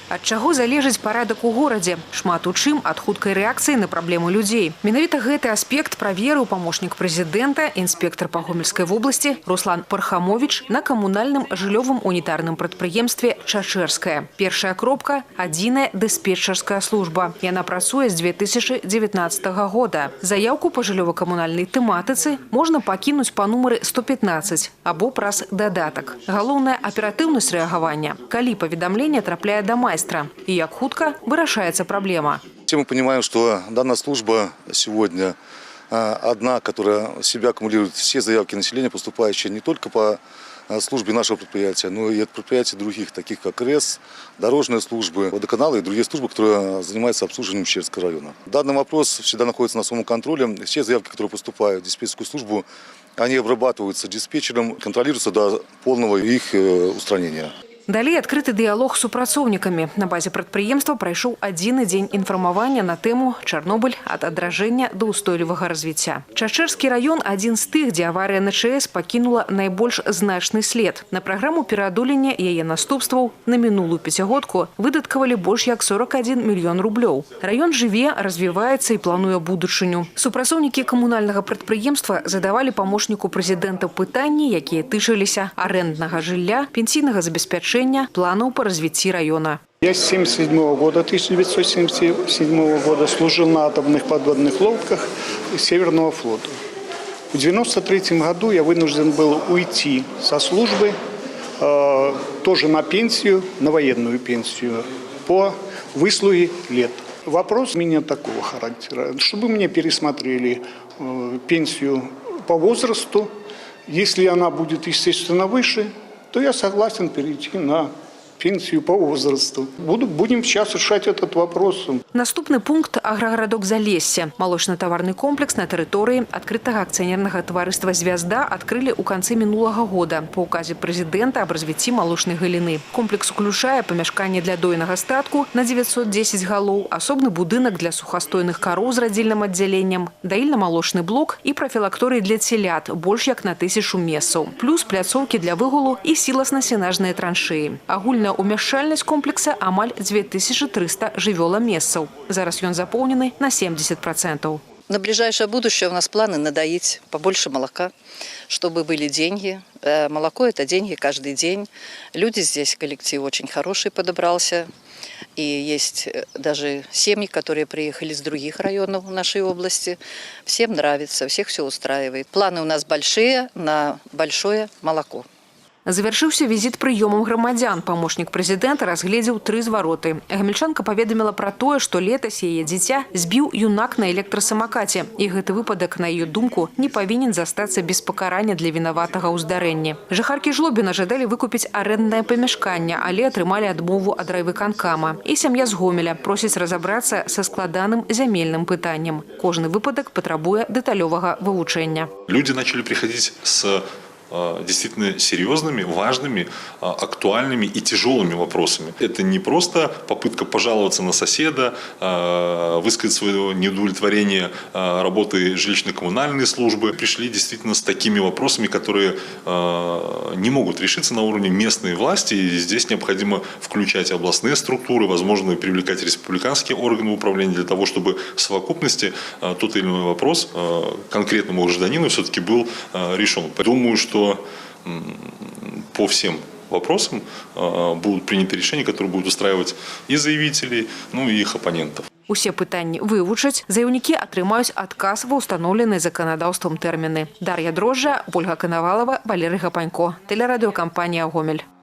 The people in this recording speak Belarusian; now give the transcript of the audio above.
Ад чаго залежыць парадак у горадзе? Шмат у чым ад хуткай рэакцыі на праблемы людзей. Менавіта гэты аспект праверыў памочнік прэзідэнта, інспектар па Гомельскай вобласці Руслан Пархамович на камунальным жыллёвым унітарным прадпрыемстве «Чачэрская». Першая кропка – адзіная дыспетчарская служба. Яна працуе з 2019 года. Заяўку па жыллёва-камунальнай тэматыцы можна пакінуць па нумары 115 або праз дадатак. Галоўная – аператыўнасць рэагавання. Калі паведамленне трапляе да майстра і як хутка вырашаецца праблема. Все мы понимаем, что данная служба сегодня одна, которая в себя аккумулирует все заявки населения, поступающие не только по службе нашего предприятия, но и от предприятий других, таких как РЭС, дорожные службы, водоканалы и другие службы, которые занимаются обслуживанием Чечерского района. Данный вопрос всегда находится на своем контроле. Все заявки, которые поступают в диспетчерскую службу, они обрабатываются диспетчером, контролируются до полного их устранения. Далей адкрыты дыялог з супрацоўнікамі. На базе прадпрыемства прайшоў адзіны дзень інфармавання на тэму «Чарнобыль: ад адраджэння да устойлівага развіцця». Чачэрскі раён – адзін з тых, дзе аварыя на ЧАЭС пакінула найбольш значны след. На праграму пераадолення яе наступстваў на мінулую пяцігодку выдаткавалі больш як 41 мільён рублёў. Раён жыве, развіваецца і плануе будучыню. Супрацоўнікі камунальнага прадпрыемства задавалі памочніку прэзідэнта пытанні, якія тычыліся арэнднага жылля, пенсійнага забеспячэння, планаў па развіцці раёна. Я с 1977 года, 1977 года служил на атомных подводных лодках Северного флота. В 1993 году я вынужден был уйти со службы, тоже на пенсию, на военную пенсию, по выслуге лет. Вопрос у меня такого характера, чтобы мне пересмотрели пенсию по возрасту. Если она будет, естественно, выше, то я согласен перейти на пенсию по возрасту. Будем сейчас решать этот вопрос. Наступны пункт – аграгарадок «Залессе». Малочна-таварны комплекс на тэрыторыі адкрытага акцыянернага таварыства «Звязда» адкрылі ў канцы мінулага года па указе прэзідэнта аб развіцці малочнай галіны. Комплекс уключае памяшканне для дойнага статку на 910 галоў, асобны будынак для сухастойных кароў з радзільным аддзяленнем, даільна-малочны блок і прафілакторый для целят больш як на 1000 месцаў, плюс пляцоўкі для выгулу і сіласна-сенажныя траншеі. Агульная ўмяшчальнасць комплекса амаль 2300 жывёламесцаў. Зараз ён запоўнены на 70%. На ближайшее будущее у нас планы надоить побольше молока, чтобы были деньги. Молоко – это деньги каждый день. Люди здесь, коллектив очень хороший подобрался. И есть даже семьи, которые приехали из других районов нашей области. Всем нравится, всех все устраивает. Планы у нас большие на большое молоко. Завяршыўся візіт прыёмам грамадзян. Памочнік прэзідэнта разгледзеў тры звароты. Гамельчанка паведаміла пра тое, што летась яе дзіця збіў юнак на электрасамакаце. І гэты выпадак, на яе думку, не павінен застацца без пакарання для вінаватага ў здарэнні. Жыхаркі Жлобіна жадалі выкупіць арэнднае памяшканне, але атрымалі адмову ад райвыканкама. І сям'я з Гомеля просіць разабрацца са складаным зямельным пытаннем. Кожны выпадак патрабуе дэталёвага вывучэння. Люди начали приходить с действительно серьезными, важными, актуальными и тяжелыми вопросами. Это не просто попытка пожаловаться на соседа, высказать свое неудовлетворение работой жилищно-коммунальной службы. Пришли действительно с такими вопросами, которые не могут решиться на уровне местной власти. И здесь необходимо включать областные структуры, возможно, привлекать республиканские органы управления для того, чтобы в совокупности тот или иной вопрос конкретному гражданину все-таки был решен. Думаю, что по всем вопросам будут приняты решения, которые будут устраивать и заявителей, ну и их оппонентов. Усе пытанні вывучаць, заяўнікі атрымаюць адказ ва ўстаноўленыя заканадаўствам тэрміны. Дар'я Дрожжа, Вольга Канавалава, Валерый Гапанько. Тэлерадыёкампанія «Гомель».